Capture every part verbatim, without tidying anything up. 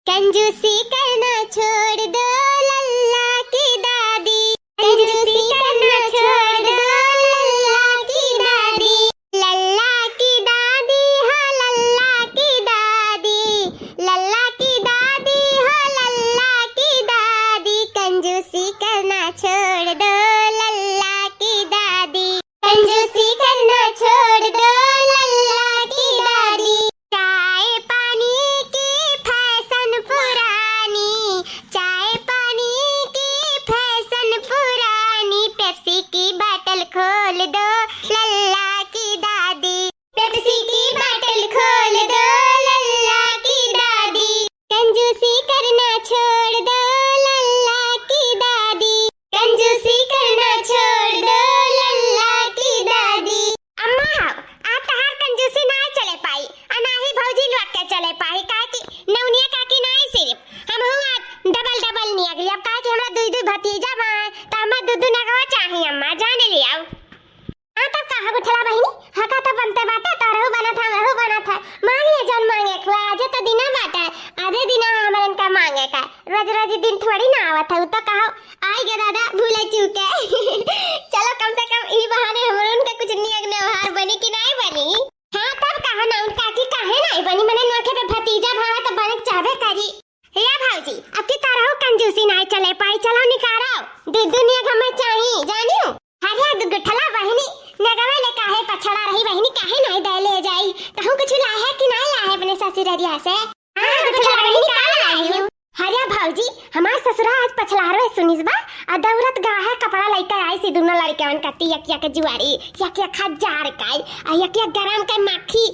कंजूसी करना छोड़ दो लल्ला की दादी, कंजूसी करना छोड़ दो लल्ला की दादी, लल्ला की दादी हो लल्ला की दादी, लल्ला की दादी हो लल्ला की दादी, कंजूसी करना छोड़ दो लल्ला की दादी, कंजूसी करना छोड़ दो लल्ला की दादी। चाय पानी की फैशन पुरानी, चाय पानी की फैशन पुरानी, पेप्सी की बॉटल खोल दो लल्ला की दादी, पेप्सी की बॉटल खोल दो लल्ला की दादी, कंजूसी करना छोड़ दो लल्ला की दादी, कंजूसी करना छोड़ दो लल्ला की दादी। अम्मा हो, आज तहार कंजूसी नाहीं चले पाई, आ नाहीं भौजी लोग के चले पाई, काहे कि नौनिया काकी नाहीं सिर्फ, हमहू आज डबल डबल नियग लियब, काहे कि हमरा दुई दुई भतीजा बा, त हमें दू दू नगवा चाही अम्मा, जान लियाउ। हाँ, तब का हो गुठला बहिनी, हका तो बनते बाटे, तोरहू बनत है, हमरहू बनत है। मांगिए जौन मांगे के हुआ, आजे तो दिना बाटे, आजे दिना हमरन का मांगे का। रोज रोज दिन थोड़ी ना आवत है, उ तो कहो, आई गे दादा, भूले चूके। चलो, कम से कम ई बहाने हमरन का कुछ नियग नेवहार बनी कि नाहीं बनी? हाँ, तब कहो ना, उनका की काहे नाहीं बनी, मने नोखे पे भतीजा भावे तो बने के चाहबे करी। या भौजी, अब की तरह कंजूसी नाहीं चले पाई, चलो निकारो। दू दू नियग हमें चाही, जानियो। अरे दू गुठला बहिनी, नगवा ले काहे पछड़ा रही बहिनी, काहे नाहीं दे ले जाई? कहूँ कुछ लाहे कि नाहीं लाहे अपने ससुररिया से? हाँ, गुठला बहिनी, का लाई हो? अरे भौजी, हमार ससुरा आज पछलारो है सुनिस बा, आ दौरत गा है कपड़ा लइके आई सी दोनों लड़के उनका ती यकिया के जुआरी, यकिया खजार का, आ यकिया गरम के माखी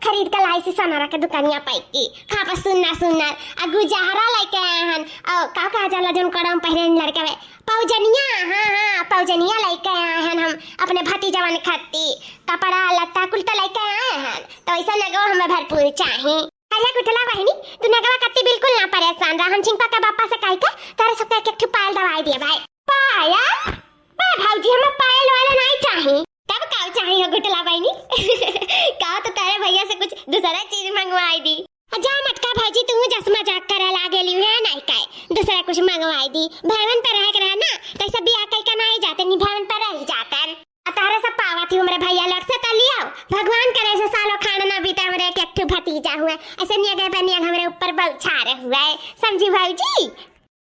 खरीद के लाई सी सनारा के दुकानिया पाई की। खापा सुन्ना सुन्ना, आ गुजारा लइके आए हन, आ का कहा जाला जौन कड़म पहिरे लड़के में, पौजनिया, हाँ, हाँ, पौजनिया लइके आए हन हम अपने भतीजवन खाती। कपड़ा लत्ता कुल तो लइके आए हन, तो ऐसा नगवा हमें भरपूर चाही। अरे गुठला बहिनी, तू नगवा कत्ती बिल्कुल ना परेशान रहा, हम छिंपा के बापा से कह के तोरे सबके एक एक ठो पायल दवाई दिए भाई। पायल? बे भौजी, हमें पायल वाला नाहीं चाही। तब का चाही हो गुठला बहिनी? का तो तारे भैया से कुछ दूसरा चीज मंगवाई दी। आ जा मटका भौजी, तू जस मजाक करे लागेली है नाहीं काय, दूसरा कुछ मंगवाई दी। भवन पर रह के रहा ना, तो सब बियाह कई का नाहीं जाते, नहीं भवन पर रह जाते। आ तारे सब पावा थी हमरे भैया लोग से तो लियाओ, भगवान करे से सालों खान ना बीते हमरे एक एक ठो भतीजा हुए, ऐसे नियगे पे नियग हमरे ऊपर बौछारे हुए, समझी भौजी?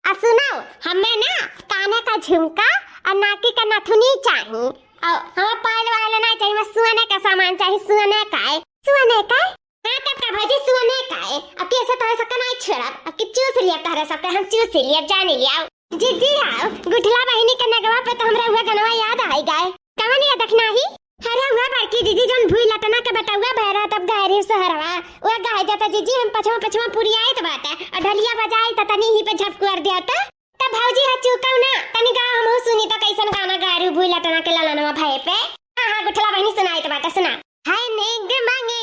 आ सुनो, हमें ना काने का झुमका और नाकी का नथुनी चाही, और हमें पायल वायल ना चाही, हमें सोने का सामान चाही, सोने का है, सोने का है। हाँ, तब का भौजी, सोने का है। अब कैसे तोहरे सबका नाहीं छोड़ब, अब कि चूस लिया तोहरे सबके, हम चूस लिया, जान लिया। जीजी आओ, गुठला बहिनी के नगवा पे तो हमरा हुआ गनवा याद आई गए। कवन याद रखना ही? अरे हुआ बड़की जीजी जौन भुई लटना के बेटौआ भय रहा तब गहरी सहरवा, वो गाय जाता जीजी हम पछवा पछवा पुरियाइत बाटे, और ढोलिया बजाई त तनी ही पे झपकुआर दिया त। तब भौजी ह चूकव ना, तनी गाओ हमहू सुनी त कैसन गाना गा रही भुई लटना के ललनवा भय पे। हाँ, हाँ, गुठला बहिनी सुनाइत बाटे, सुना। हाय नेग मांगे